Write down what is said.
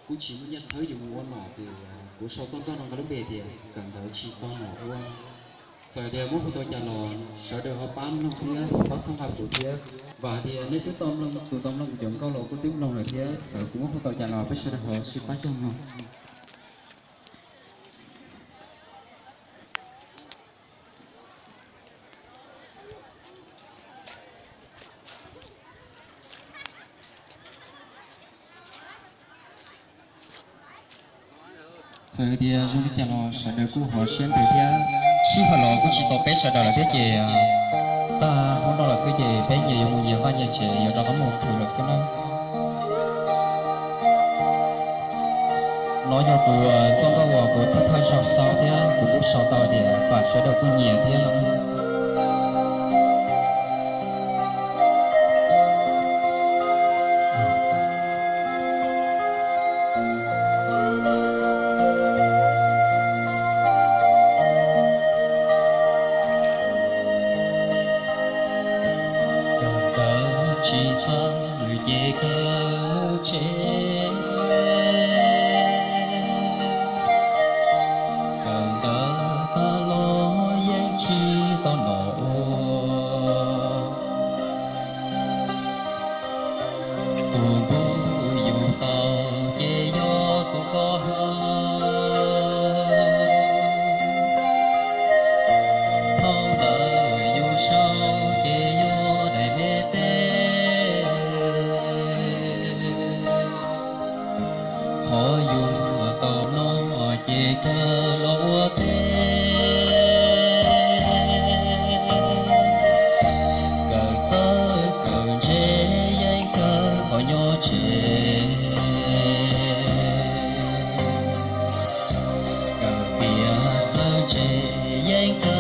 Kuv tsis muaj nyiaj txhawb yus mus ua nom ces kuv sau txoj nkauj no nqa lub npe tias kawm ntawv tsis tau nom ua. Txawm tias muab hu tau cas los sawv daws ho pab mloog thiab ho pab txhawb nqa kuv thiab. Vam hais tias nej twb tau mloog, tus tau mloog kuv cov nkauj los kuj twb mloog lawm thiab, txawm kuv muab hu tau cas los peb sawv daws ho sib pab cog mloog. Txawm tias zoo li cas los sawv daws kuj ho siab ntev thiab, sij hawm los kuj tsis tau peb sawv daws lawm thiab ces tag hnub no lawm xwb ces peb nyias yuav mus nyias vaj nyias tsev yuav rov qab mus khwv lawm xwb na. No yog kuv txoj nkauj uas kuv thawj thawj zaug sau thiab kuv kuj sau tau tias vam sawv daws kuj nyiam thiab no. Kawm ntawv tsis txawj ces kawg mus tsev, kawm ntawv tag los yeej tsis tau nom ua. Tus npug yus tau ces yog tus koj hwm, phau ntawv yus sau ces yog daim me teb. Qhov yus tau mloog ces kawg los ua teb, kawm txawj kawm ntse yeej kawg qhov nyob tsev, kawm piav txawj ntse yeej kawg